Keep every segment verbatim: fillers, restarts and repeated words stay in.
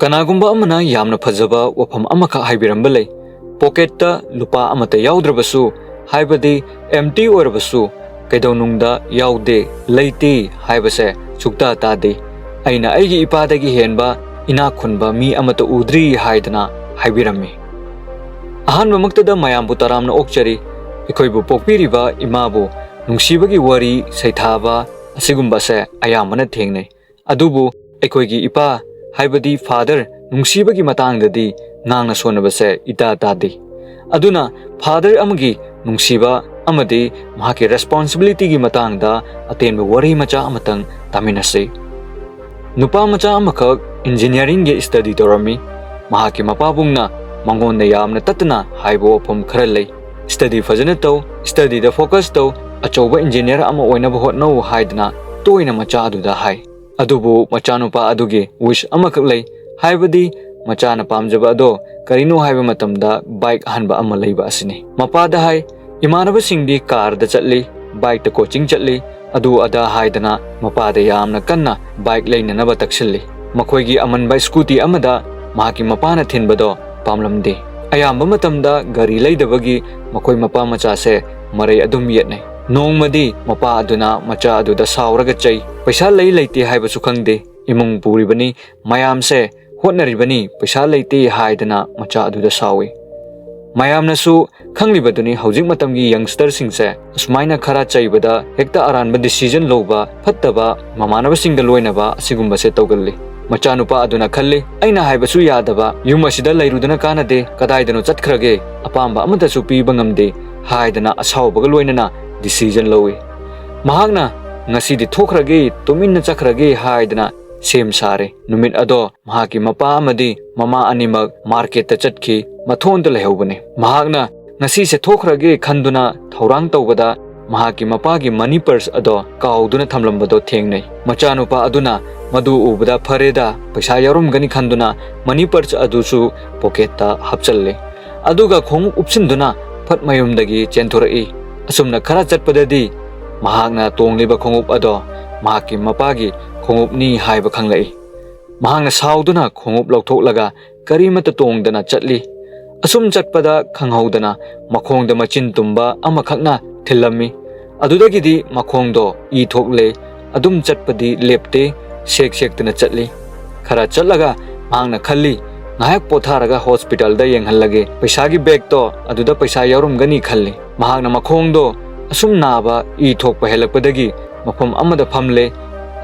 ꯀꯅꯥꯒꯨꯝꯕ ꯑꯃꯅ ꯌꯥꯝꯅ ꯐꯖꯕ ꯋꯥꯐꯝ ꯑꯃꯈꯛ ꯍꯥꯏꯕꯤꯔꯝꯕ ꯂꯩ, "ꯄꯣꯀꯦꯠꯇ ꯂꯨꯄꯥ ꯑꯃꯠꯇ ꯌꯥꯎꯗ꯭ꯔꯕꯁꯨ, ꯍꯥꯏꯕꯗꯤ ꯑꯦꯝꯇꯤ ꯑꯣꯏꯔꯕꯁꯨ, ꯀꯩꯗꯧꯅꯨꯡꯗ ꯌꯥꯎꯗꯦ, ꯂꯩꯇꯦ ꯍꯥꯏꯕꯁꯦ ꯁꯨꯛꯇꯥ ꯇꯥꯗꯦ꯫ ꯑꯩꯅ ꯑꯩꯒꯤ ꯏꯄꯥꯗꯒꯤ ꯍꯦꯟꯕ ꯏꯅꯥꯛ ꯈꯨꯟꯕ ꯃꯤ ꯑꯃꯠꯇ ꯎꯗ꯭ꯔꯤ" ꯍꯥꯏꯗꯅ ꯍꯥꯏꯕꯤꯔꯝꯃꯤ꯫ ꯑꯍꯥꯟꯕꯃꯛꯇꯗ ꯃꯌꯥꯝꯕꯨ ꯇꯔꯥꯝꯅ ꯑꯣꯛꯆꯔꯤ꯫ ꯑꯩꯈꯣꯏꯕꯨ ꯄꯣꯛꯄꯤꯔꯤꯕ ꯏꯃꯥꯕꯨ ꯅꯨꯡꯁꯤꯕꯒꯤ ꯋꯥꯔꯤ ꯁꯩꯊꯥꯕ ꯑꯁꯤꯒꯨꯝꯕꯁꯦ ꯑꯌꯥꯝꯕꯅ ꯊꯦꯡꯅꯩ꯫ ꯑꯗꯨꯕꯨ ꯑꯩꯈꯣꯏꯒꯤ ꯏꯄꯥ, ꯍꯥꯏꯕꯗꯤ ꯐꯥꯗꯔ ꯅꯨꯡꯁꯤꯕꯒꯤ ꯃꯇꯥꯡꯗꯗꯤ ꯉꯥꯡꯅ ꯁꯣꯟꯅꯕꯁꯦ ꯏꯇꯥ ꯇꯥꯗꯦ꯫ ꯑꯗꯨꯅ ꯐꯥꯗꯔ ꯑꯃꯒꯤ ꯅꯨꯡꯁꯤꯕ ꯑꯃꯗꯤ ꯃꯍꯥꯛꯀꯤ ꯔꯦꯁꯄꯣꯟꯁꯤꯕꯤꯂꯤꯇꯤꯒꯤ ꯃꯇꯥꯡꯗ ꯑꯇꯦꯟꯕ ꯋꯥꯔꯤ ꯃꯆꯥ ꯑꯃꯇꯪ ꯇꯥꯃꯤꯟꯅꯁꯤ꯫ ꯅꯨꯄꯥ ꯃꯆꯥ ꯑꯃꯈꯛ ꯏꯟꯖꯤꯅꯤꯌꯥꯔꯤꯡꯒꯤ ꯁ꯭ꯇꯗꯤ ꯇꯧꯔꯝꯃꯤ꯫ ꯃꯍꯥꯛꯀꯤ ꯃꯄꯥꯕꯨꯡꯅ ꯃꯉꯣꯟꯗ ꯌꯥꯝꯅ ꯇꯠꯇꯅ ꯍꯥꯏꯕ ꯋꯥꯐꯝ ꯈꯔ ꯂꯩ, "ꯁ꯭ꯇꯗꯤ ꯐꯖꯅ ꯇꯧ, ꯁ꯭ꯇꯗꯤꯗ ꯐꯣꯀꯁ ꯇꯧ, ꯑꯆꯧꯕ ꯏꯟꯖꯤꯅꯤꯌꯥꯔ ꯑꯃ ꯑꯣꯏꯅꯕ ꯍꯣꯠꯅꯧ" ꯍꯥꯏꯗꯅ ꯇꯣꯏꯅ ꯃꯆꯥ ꯑꯗꯨꯗ ꯍꯥꯏ꯫ ꯑꯗꯨꯕꯨ ꯃꯆꯥꯅꯨꯄꯥ ꯑꯗꯨꯒꯤ ꯋꯤꯁ ꯑꯃꯈꯛ ꯂꯩ, ꯍꯥꯏꯕꯗꯤ ꯃꯆꯥꯅ ꯄꯥꯝꯖꯕ ꯑꯗꯣ ꯀꯔꯤꯅꯣ ꯍꯥꯏꯕ ꯃꯇꯝꯗ ꯕꯥꯏꯛ ꯑꯍꯟꯕ ꯑꯃ ꯂꯩꯕ ꯑꯁꯤꯅꯤ꯫ ꯃꯄꯥꯗ ꯍꯥꯏ, "ꯏꯃꯥꯟꯅꯕꯁꯤꯡꯗꯤ ꯀꯥꯔꯗ ꯆꯠꯂꯤ, ꯕꯥꯏꯛꯇ ꯀꯣꯆꯤꯡ ꯆꯠꯂꯤ, ꯑꯗꯨ ꯑꯗꯥ" ꯍꯥꯏꯗꯅ ꯃꯄꯥꯗ ꯌꯥꯝꯅ ꯀꯟꯅ ꯕꯥꯏꯛ ꯂꯩꯅꯅꯕ ꯇꯛꯁꯤꯜꯂꯤ꯫ ꯃꯈꯣꯏꯒꯤ ꯑꯃꯟꯕ ꯁ꯭ꯀꯨꯇꯤ ꯑꯃꯗ ꯃꯍꯥꯛꯀꯤ ꯃꯄꯥꯅ ꯊꯤꯟꯕꯗꯣ ꯄꯥꯝꯂꯝꯗꯦ꯫ ꯑꯌꯥꯝꯕ ꯃꯇꯝꯗ ꯒꯥꯔꯤ ꯂꯩꯗꯕꯒꯤ ꯃꯈꯣꯏ ꯃꯄꯥ ꯃꯆꯥꯁꯦ ꯃꯔꯩ ꯑꯗꯨꯝ ꯌꯦꯠꯅꯩ꯫ ꯅꯣꯡꯃꯗꯤ ꯃꯄꯥ ꯑꯗꯨꯅ ꯃꯆꯥ ꯑꯗꯨꯗ ꯁꯥꯎꯔꯒ ꯆꯩ, "ꯄꯩꯁꯥ ꯂꯩ ꯂꯩꯇꯦ ꯍꯥꯏꯕꯁꯨ ꯈꯪꯗꯦ, ꯏꯃꯨꯡ ꯄꯨꯔꯤꯕꯅꯤ, ꯃꯌꯥꯝꯁꯦ ꯍꯣꯠꯅꯔꯤꯕꯅꯤ, ꯄꯩꯁꯥ ꯂꯩꯇꯦ" ꯍꯥꯏꯗꯅ ꯃꯆꯥ ꯑꯗꯨꯗ ꯁꯥꯎꯏ꯫ ꯃꯌꯥꯝꯅꯁꯨ ꯈꯪꯂꯤꯕꯗꯨꯅꯤ, ꯍꯧꯖꯤꯛ ꯃꯇꯝꯒꯤ ꯌꯪꯁꯇꯔꯁꯤꯡꯁꯦ ꯑꯁꯨꯃꯥꯏꯅ ꯈꯔ ꯆꯩꯕꯗ ꯍꯦꯛꯇ ꯑꯔꯥꯟꯕ ꯗꯤꯁꯤꯖꯟ ꯂꯧꯕ, ꯐꯠꯇꯕ ꯃꯃꯥꯟꯅꯕꯁꯤꯡꯒ ꯂꯣꯏꯅꯕ ꯑꯁꯤꯒꯨꯝꯕꯁꯦ ꯇꯧꯒꯜꯂꯤ꯫ ꯃꯆꯥꯅꯨꯄꯥ ꯑꯗꯨꯅ ꯈꯜꯂꯤ, "ꯑꯩꯅ ꯍꯥꯏꯕꯁꯨ ꯌꯥꯗꯕ, ꯌꯨꯝ ꯑꯁꯤꯗ ꯂꯩꯔꯨꯗꯨꯅ ꯀꯥꯟꯅꯗꯦ, ꯀꯗꯥꯏꯗꯅꯣ ꯆꯠꯈ꯭ꯔꯒꯦ, ꯑꯄꯥꯝꯕ ꯑꯃꯠꯇꯁꯨ ꯄꯤꯕ ꯉꯝꯗꯦ" ꯍꯥꯏꯗꯅ ꯑꯁꯥꯎꯕꯒ ꯂꯣꯏꯅꯅ ꯗꯤꯁꯤꯖꯟ ꯂꯧꯏ꯫ ꯃꯍꯥꯛꯅ "ꯉꯁꯤꯗꯤ ꯊꯣꯛꯈ꯭ꯔꯒꯦ, ꯇꯨꯃꯤꯟꯅ ꯆꯠꯈ꯭ꯔꯒꯦ" ꯍꯥꯏꯗꯅ ꯁꯦꯝ ꯁꯥꯔꯦ꯫ ꯅꯨꯃꯤꯠ ꯑꯗꯣ ꯃꯍꯥꯛꯀꯤ ꯃꯄꯥ ꯑꯃꯗꯤ ꯃꯃꯥ ꯑꯅꯤꯃꯛ ꯃꯥꯔꯀꯦꯠꯇ ꯆꯠꯈꯤ꯫ ꯃꯊꯣꯟꯗ ꯂꯩꯍꯧꯕꯅꯤ꯫ ꯃꯍꯥꯛꯅ "ꯉꯁꯤꯁꯦ ꯊꯣꯛꯈ꯭ꯔꯒꯦ" ꯈꯟꯗꯨꯅ ꯊꯧꯔꯥꯡ ꯇꯧꯕꯗ ꯃꯍꯥꯛꯀꯤ ꯃꯄꯥꯒꯤ ꯃꯅꯤ ꯄꯔꯁ ꯑꯗꯣ ꯀꯥꯎꯗꯨꯅ ꯊꯝꯂꯝꯕꯗꯣ ꯊꯦꯡꯅꯩ꯫ ꯃꯆꯥꯅꯨꯄꯥ ꯑꯗꯨꯅ ꯃꯗꯨ ꯎꯕꯗ "ꯐꯔꯦꯗ, ꯄꯩꯁꯥ ꯌꯥꯎꯔꯝꯒꯅꯤ" ꯈꯟꯗꯨꯅ ꯃꯅꯤ ꯄꯔꯁ ꯑꯗꯨꯁꯨ ꯄꯣꯀꯦꯠꯇ ꯍꯥꯞꯆꯜꯂꯦ꯫ ꯑꯗꯨꯒ ꯈꯣꯡꯎꯞ ꯎꯞꯁꯤꯟꯗꯨꯅ ꯐꯠ ꯃꯌꯨꯝꯗꯒꯤ ꯆꯦꯟꯊꯣꯔꯛꯏ꯫ ꯑꯁꯨꯝꯅ ꯈꯔ ꯆꯠꯄꯗꯗꯤ ꯃꯍꯥꯛꯅ ꯇꯣꯡꯂꯤꯕ ꯈꯣꯡꯎꯞ ꯑꯗꯣ ꯃꯍꯥꯛꯀꯤ ꯃꯄꯥꯒꯤ ꯈꯣꯡꯎꯞꯅꯤ ꯍꯥꯏꯕ ꯈꯪꯂꯛꯏ꯫ ꯃꯍꯥꯛꯅ ꯁꯥꯎꯗꯨꯅ ꯈꯣꯡꯎꯞ ꯂꯧꯊꯣꯛꯂꯒ ꯀꯔꯤꯃꯠꯇ ꯇꯣꯡꯗꯅ ꯆꯠꯂꯤ꯫ ꯑꯁꯨꯝ ꯆꯠꯄꯗ ꯈꯪꯍꯧꯗꯅ ꯃꯈꯣꯡꯗ ꯃꯆꯤꯟ ꯇꯨꯝꯕ ꯑꯃꯈꯛꯅ ꯊꯤꯜꯂꯝꯃꯤ꯫ ꯑꯗꯨꯗꯒꯤꯗꯤ ꯃꯈꯣꯡꯗꯣ ꯏ ꯊꯣꯛꯂꯦ꯫ ꯑꯗꯨꯝ ꯆꯠꯄꯗꯤ ꯂꯦꯞꯇꯦ, ꯁꯦꯛ ꯁꯦꯛꯇꯨꯅ ꯆꯠꯂꯤ꯫ ꯈꯔ ꯆꯠꯂꯒ ꯃꯍꯥꯛꯅ ꯈꯜꯂꯤ, "ꯉꯥꯏꯍꯥꯛ ꯄꯣꯊꯥꯔꯒ ꯍꯣꯁꯄꯤꯇꯥꯜꯗ ꯌꯦꯡꯍꯜꯂꯒꯦ, ꯄꯩꯁꯥꯒꯤ ꯕꯦꯒꯇꯣ ꯑꯗꯨꯗ ꯄꯩꯁꯥ ꯌꯥꯎꯔꯝꯒꯅꯤ" ꯈꯜꯂꯤ꯫ ꯃꯍꯥꯛꯅ ꯃꯈꯣꯡꯗꯣ ꯑꯁꯨꯝ ꯅꯥꯕ, ꯏ ꯊꯣꯛꯄ ꯍꯦꯜꯂꯛꯄꯗꯒꯤ ꯃꯐꯝ ꯑꯃꯗ ꯐꯝꯂꯦ꯫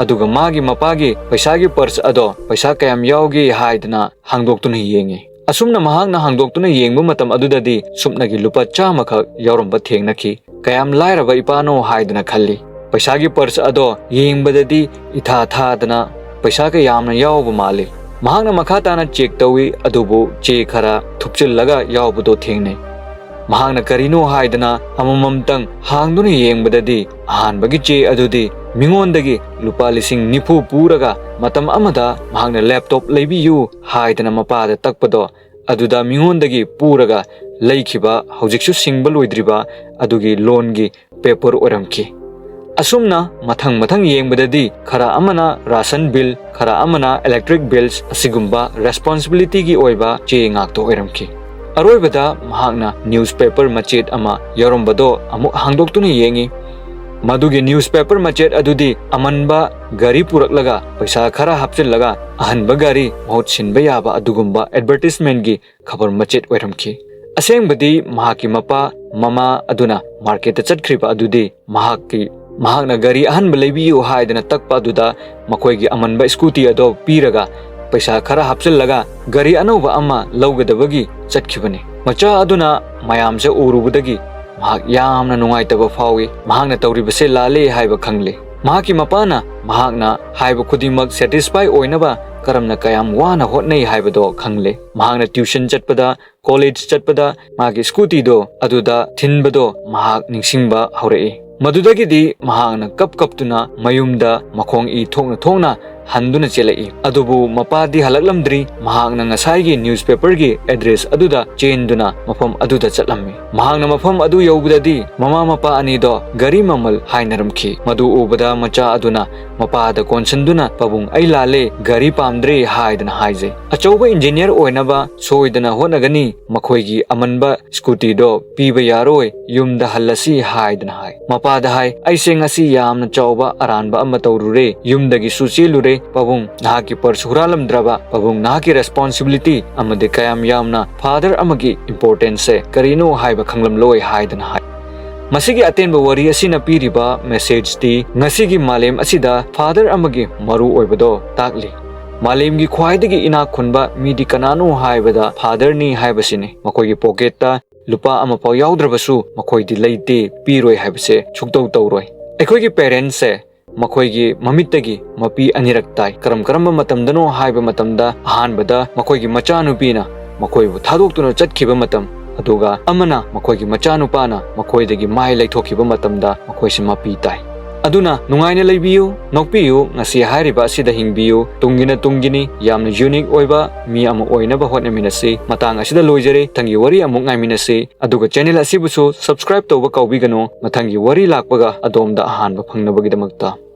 ꯑꯗꯨꯒ ꯃꯥꯒꯤ ꯃꯄꯥꯒꯤ ꯄꯩꯁꯥꯒꯤ ꯄꯔꯁ ꯑꯗꯣ ꯄꯩꯁꯥ ꯀꯌꯥꯝ ꯌꯥꯎꯒꯦ ꯍꯥꯏꯗꯅ ꯍꯥꯡꯗꯣꯛꯇꯨꯅ ꯌꯦꯡꯉꯤ꯫ ꯑꯁꯨꯝꯅ ꯃꯍꯥꯛꯅ ꯍꯥꯡꯗꯣꯛꯇꯨꯅ ꯌꯦꯡꯕ ꯃꯇꯝ ꯑꯗꯨꯗꯗꯤ ꯁꯨꯞꯅꯒꯤ ꯂꯨꯄꯥ ꯆꯥꯝꯃꯈꯛ ꯌꯥꯎꯔꯝꯕ ꯊꯦꯡꯅꯈꯤ꯫ ꯀꯌꯥꯝ ꯂꯥꯏꯔꯕ ꯏꯄꯥꯅꯣ ꯍꯥꯏꯗꯅ ꯈꯜꯂꯤ꯫ ꯄꯩꯁꯥꯒꯤ ꯄꯔꯁ ꯑꯗꯣ ꯌꯦꯡꯕꯗꯗꯤ ꯏꯊꯥ ꯊꯥꯗꯅ ꯄꯩꯁꯥ ꯀꯌꯥꯝꯅ ꯌꯥꯎꯕ ꯃꯥꯜꯂꯤ꯫ ꯃꯍꯥꯛꯅ ꯃꯈꯥ ꯇꯥꯅ ꯆꯦꯛ ꯇꯧꯏ, ꯑꯗꯨꯕꯨ ꯆꯦ ꯈꯔ ꯊꯨꯞꯆꯤꯜꯂꯒ ꯌꯥꯎꯕꯗꯣ ꯊꯦꯡꯅꯩ꯫ ꯃꯍꯥꯛꯅ ꯀꯔꯤꯅꯣ ꯍꯥꯏꯗꯅ ꯑꯃꯃꯝꯇꯪ ꯍꯥꯡꯗꯨꯅ ꯌꯦꯡꯕꯗꯗꯤ, ꯑꯍꯥꯟꯕꯒꯤ ꯆꯦ ꯑꯗꯨꯗꯤ ꯃꯤꯉꯣꯟꯗꯒꯤ ꯂꯨꯄꯥ ꯂꯤꯁꯤꯡ ꯅꯤꯐꯨ ꯄꯨꯔꯒ ꯃꯇꯝ ꯑꯃꯗ ꯃꯍꯥꯛꯅ ꯂꯦꯞꯇꯣꯞ ꯂꯩꯕꯤꯌꯨ ꯍꯥꯏꯗꯅ ꯃꯄꯥꯗ ꯇꯛꯄꯗꯣ, ꯑꯗꯨꯗ ꯃꯤꯉꯣꯟꯗꯒꯤ ꯄꯨꯔꯒ ꯂꯩꯈꯤꯕ, ꯍꯧꯖꯤꯛꯁꯨ ꯁꯤꯡꯕ ꯂꯣꯏꯗ꯭ꯔꯤꯕ ꯑꯗꯨꯒꯤ ꯂꯣꯟꯒꯤ ꯄꯦꯄꯔ ꯑꯣꯏꯔꯝꯈꯤ꯫ ꯑꯁꯨꯝꯅ ꯃꯊꯪ ꯃꯊꯪ ꯌꯦꯡꯕꯗꯗꯤ ꯈꯔ ꯑꯃꯅ ꯔꯥꯁꯟ ꯕꯤꯜ, ꯈꯔ ꯑꯃꯅ ꯏꯂꯦꯛꯇ꯭ꯔꯤꯛ ꯕꯤꯜꯁ ꯑꯁꯤꯒꯨꯝꯕ ꯔꯦꯁꯄꯣꯟꯁꯤꯕꯤꯂꯤꯇꯤꯒꯤ ꯑꯣꯏꯕ ꯆꯦ ꯉꯥꯛꯇ ꯑꯣꯏꯔꯝꯈꯤ꯫ ꯑꯔꯣꯏꯕꯗ ꯃꯍꯥꯛꯅ ꯅ꯭ꯌꯨꯁꯄꯦꯄꯔ ꯃꯆꯦꯠ ꯑꯃ ꯌꯥꯎꯔꯝꯕꯗꯣ ꯑꯃꯨꯛ ꯍꯥꯡꯗꯣꯛꯇꯨꯅ ꯌꯦꯡꯉꯤ꯫ ꯃꯗꯨꯒꯤ ꯅ꯭ꯌꯨꯁꯄꯦꯄꯔ ꯃꯆꯦꯠ ꯑꯗꯨꯗꯤ ꯑꯃꯟꯕ ꯒꯥꯔꯤ ꯄꯨꯔꯛꯂꯒ ꯄꯩꯁꯥ ꯈꯔ ꯍꯥꯞꯆꯤꯜꯂꯒ ꯑꯍꯟꯕ ꯒꯥꯔꯤ ꯃꯍꯨꯠ ꯁꯤꯟꯕ ꯌꯥꯕ ꯑꯗꯨꯒꯨꯝꯕ ꯑꯦꯗꯚꯔꯇꯤꯁꯃꯦꯟꯒꯤ ꯈꯕꯔ ꯃꯆꯦꯠ ꯑꯣꯏꯔꯝꯈꯤ꯫ ꯑꯁꯦꯡꯕꯗꯤ ꯃꯍꯥꯛꯀꯤ ꯃꯄꯥ ꯃꯃꯥ ꯑꯗꯨꯅ ꯃꯥꯔꯀꯦꯠꯇ ꯆꯠꯈ꯭ꯔꯤꯕ ꯑꯗꯨꯗꯤ ꯃꯍꯥꯛꯀꯤ, ꯃꯍꯥꯛꯅ ꯒꯥꯔꯤ ꯑꯍꯟꯕ ꯂꯩꯕꯤꯌꯨ ꯍꯥꯏꯗꯅ ꯇꯛꯄ ꯑꯗꯨꯗ ꯃꯈꯣꯏꯒꯤ ꯑꯃꯟꯕ ꯁ꯭ꯀꯨꯇꯤ ꯑꯗꯣ ꯄꯤꯔꯒ ꯄꯩꯁꯥ ꯈꯔ ꯍꯥꯞꯆꯤꯜꯂꯒ ꯒꯥꯔꯤ ꯑꯅꯧꯕ ꯑꯃ ꯂꯧꯒꯗꯕꯒꯤ ꯆꯠꯈꯤꯕꯅꯤ꯫ ꯃꯆꯥ ꯑꯗꯨꯅ ꯃꯌꯥꯝꯁꯦ ꯎꯔꯨꯕꯗꯒꯤ ꯃꯍꯥꯛ ꯌꯥꯝꯅ ꯅꯨꯡꯉꯥꯏꯇꯕ ꯐꯥꯎꯏ꯫ ꯃꯍꯥꯛꯅ ꯇꯧꯔꯤꯕꯁꯦ ꯂꯥꯜꯂꯦ ꯍꯥꯏꯕ ꯈꯪꯂꯦ꯫ ꯃꯍꯥꯛꯀꯤ ꯃꯄꯥꯅ ꯃꯍꯥꯛꯅ ꯍꯥꯏꯕ ꯈꯨꯗꯤꯡꯃꯛ ꯁꯦꯇꯤꯁꯐꯥꯏ ꯑꯣꯏꯅꯕ ꯀꯔꯝꯅ ꯀꯌꯥꯝ ꯋꯥꯅ ꯍꯣꯠꯅꯩ ꯍꯥꯏꯕꯗꯣ ꯈꯪꯂꯦ꯫ ꯃꯍꯥꯛꯅ ꯇ꯭ꯌꯨꯁꯟ ꯆꯠꯄꯗ, ꯀꯣꯂꯦꯖ ꯆꯠꯄꯗ ꯃꯥꯒꯤ ꯁ꯭ꯀꯨꯇꯤꯗꯣ ꯑꯗꯨꯗ ꯊꯤꯟꯕꯗꯣ ꯃꯍꯥꯛ ꯅꯤꯡꯁꯤꯡꯕ ꯍꯧꯔꯛꯏ꯫ ꯃꯗꯨꯗꯒꯤꯗꯤ ꯃꯍꯥꯛꯅ ꯀꯞ ꯀꯞꯇꯨꯅ ꯃꯌꯨꯝꯗ ꯃꯈꯣꯡ ꯏ ꯊꯣꯛꯅ ꯊꯣꯛꯅ ꯍꯟꯗꯨꯅ ꯆꯦꯜꯂꯛꯏ꯫ ꯑꯗꯨꯕꯨ ꯃꯄꯥꯗꯤ ꯍꯜꯂꯛꯂꯝꯗ꯭ꯔꯤ꯫ ꯃꯍꯥꯛꯅ ꯉꯁꯥꯏꯒꯤ newspaperꯒꯤ address ꯑꯗꯨꯗ ꯆꯦꯟꯗꯨꯅ ꯃꯐꯝ ꯑꯗꯨꯗ ꯆꯠꯂꯝꯃꯤ꯫ ꯃꯍꯥꯛꯅ ꯃꯐꯝ ꯑꯗꯨ ꯌꯧꯕꯗꯗꯤ ꯃꯃꯥ ꯃꯄꯥ ꯑꯅꯤꯗꯣ ꯒꯥꯔꯤ ꯃꯃꯜ ꯍꯥꯏꯅꯔꯝꯈꯤ꯫ ꯃꯗꯨ ꯎꯕꯗ ꯃꯆꯥ ꯑꯗꯨꯅ ꯃꯄꯥꯗ ꯀꯣꯟꯁꯤꯟꯗꯨꯅ, "ꯄꯥꯕꯨꯡ, ꯑꯩ ꯂꯥꯜꯂꯦ, ꯒꯥꯔꯤ ꯄꯥꯝꯗ꯭ꯔꯦ" ꯍꯥꯏꯗꯅ ꯍꯥꯏꯖꯩ꯫ ꯑꯆꯧꯕ engineer ꯑꯣꯏꯅꯕ ꯁꯣꯏꯗꯅ ꯍꯣꯠꯅꯒꯅꯤ, ꯃꯈꯣꯏꯒꯤ ꯑꯃꯟꯕ scootyꯗꯣ ꯄꯤꯕ ꯌꯥꯔꯣꯏ, ꯌꯨꯝꯗ ꯍꯜꯂꯁꯤ ꯍꯥꯏꯗꯅ ꯍꯥꯏ꯫ ꯃꯄꯥꯗ ꯍꯥꯏ, "ꯑꯩꯁꯦ ꯉꯁꯤ ꯌꯥꯝꯅ ꯆꯥꯎꯕ ꯑꯔꯥꯟꯕ ꯑꯃ ꯇꯧꯔꯨꯔꯦ, ꯌꯨꯝꯗꯒꯤꯁꯨ ꯆꯦꯜꯂꯨꯔꯦ꯫ ꯄꯥꯕꯨꯡ, ꯅꯍꯥꯛꯀꯤ purse ꯍꯨꯔꯥꯜꯂꯝꯗ꯭ꯔꯕ? ꯄꯥꯕꯨꯡ, ꯅꯍꯥꯛꯀꯤ responsibility ꯑꯃꯗꯤ ꯀꯌꯥꯝ ꯌꯥꯝꯅ father ꯑꯃꯒꯤ importanceꯁꯦ ꯀꯔꯤꯅꯣ ꯍꯥꯏꯕ ꯈꯪꯂꯝꯂꯣꯏ" ꯍꯥꯏꯗꯅ ꯍꯥꯏ꯫ ꯃꯁꯤꯒꯤ ꯑꯇꯦꯟꯕ ꯋꯥꯔꯤ ꯑꯁꯤꯅ ꯄꯤꯔꯤꯕ messageꯇꯤ ꯉꯁꯤꯒꯤ ꯃꯥꯂꯦꯝ ꯑꯁꯤꯗ father ꯑꯃꯒꯤ ꯃꯔꯨ ꯑꯣꯏꯕꯗꯣ ꯇꯥꯛꯂꯤ꯫ ꯃꯥꯂꯦꯝꯒꯤ ꯈ꯭ꯋꯥꯏꯗꯒꯤ ꯏꯅꯥꯛ ꯈꯨꯟꯕ ꯃꯤꯗꯤ ꯀꯅꯥꯅꯣ ꯍꯥꯏꯕꯗ fatherꯅꯤ ꯍꯥꯏꯕꯁꯤꯅꯤ꯫ ꯃꯈꯣꯏꯒꯤ pocketꯇ ꯂꯨꯄꯥ ꯑꯃꯐꯥꯎ ꯌꯥꯎꯗ꯭ꯔꯕꯁꯨ ꯃꯈꯣꯏꯗꯤ ꯂꯩꯇꯦ, ꯄꯤꯔꯣꯏ ꯍꯥꯏꯕꯁꯦ ꯁꯨꯛꯇꯧ ꯇꯧꯔꯣꯏ꯫ ꯑꯩꯈꯣꯏꯒꯤ parentsꯁꯦ ꯃꯈꯣꯏꯒꯤ ꯃꯃꯤꯠꯇꯒꯤ ꯃꯄꯤ ꯑꯅꯤꯔꯛ ꯇꯥꯏ꯫ ꯀꯔꯝ ꯀꯔꯝꯕ ꯃꯇꯝꯗꯅꯣ ꯍꯥꯏꯕ ꯃꯇꯝꯗ, ꯑꯍꯥꯟꯕꯗ ꯃꯈꯣꯏꯒꯤ ꯃꯆꯥꯅꯨꯄꯤꯅ ꯃꯈꯣꯏꯕꯨ ꯊꯥꯗꯣꯛꯇꯨꯅ ꯆꯠꯈꯤꯕ ꯃꯇꯝ, ꯑꯗꯨꯒ ꯑꯃꯅ ꯃꯈꯣꯏꯒꯤ ꯃꯆꯥꯅꯨꯄꯥꯅ ꯃꯈꯣꯏꯗꯒꯤ ꯃꯥꯏ ꯂꯩꯊꯣꯛꯈꯤꯕ ꯃꯇꯝꯗ ꯃꯈꯣꯏꯁꯦ ꯃꯄꯤ ꯇꯥꯏ꯫ ꯑꯗꯨꯅ ꯅꯨꯡꯉꯥꯏꯅ ꯂꯩꯕꯤꯌꯨ, ꯅꯣꯛꯄꯤꯌꯨ, ꯉꯁꯤ ꯍꯥꯏꯔꯤꯕ ꯑꯁꯤꯗ ꯍꯤꯡꯕꯤꯌꯨ, ꯇꯨꯡꯒꯤꯅ ꯇꯨꯡꯒꯤꯅꯤ, ꯌꯥꯝꯅ unique ꯑꯣꯏꯕ ꯃꯤ ꯑꯃ ꯑꯣꯏꯅꯕ ꯍꯣꯠꯅꯃꯤꯟꯅꯁꯤ꯫ ꯃꯇꯥꯡ ꯑꯁꯤꯗ ꯂꯣꯏꯖꯔꯦ, ꯃꯊꯪꯒꯤ ꯋꯥꯔꯤ ꯑꯃꯨꯛ ꯉꯥꯏꯃꯤꯟꯅꯁꯤ, ꯑꯗꯨꯒ channel ꯑꯁꯤꯕꯨꯁꯨ subscribe ꯇꯧꯕ ꯀꯥꯎꯕꯤꯒꯅꯨ, ꯃꯊꯪꯒꯤ ꯋꯥꯔꯤ ꯂꯥꯛꯄꯒ ꯑꯗꯣꯝꯗ ꯑꯍꯥꯟꯕ ꯐꯪꯅꯕꯒꯤꯗꯃꯛꯇ꯫